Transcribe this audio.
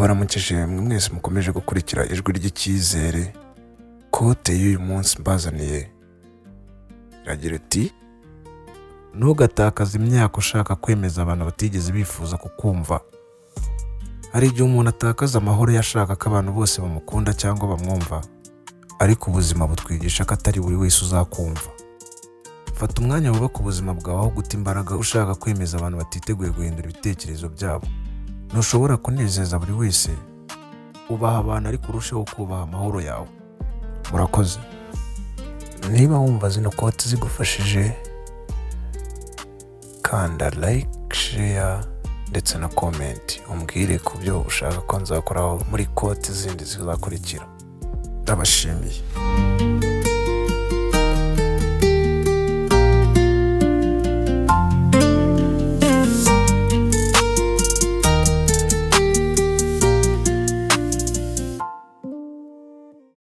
Ndabaramukije mwe mwese mukomeje gukurikira Ijwi ry'Icyizere. Quote y'uyu munsi mbazaniye iragira iti: "Ntugatakaze imyaka ushaka kwemeza abantu batigeze bifuza kukumva." Hari igihe umuntu atakaza amahoro ye ashaka ko abantu bose bamukunda cyangwa bamwumva, ariko ubuzima butwigisha ko atari buri wese uzakumva. Fata umwanya wubake ubuzima bwawe aho guta imbaraga ushaka kwemeza abantu batiteguye guhindura ibitekerezo byabo. Ntushobora kunezeza buri wese. Ubaha abantu, ariko urusheho kubaha amahoro yawe. Murakoze. Niba wumva zino quote zigufashije, kanda like, share ndetse na comment, umbwire ku byo ushaka ko nzakoraho muri quote zindi zizakurikira. Ndabashimiye.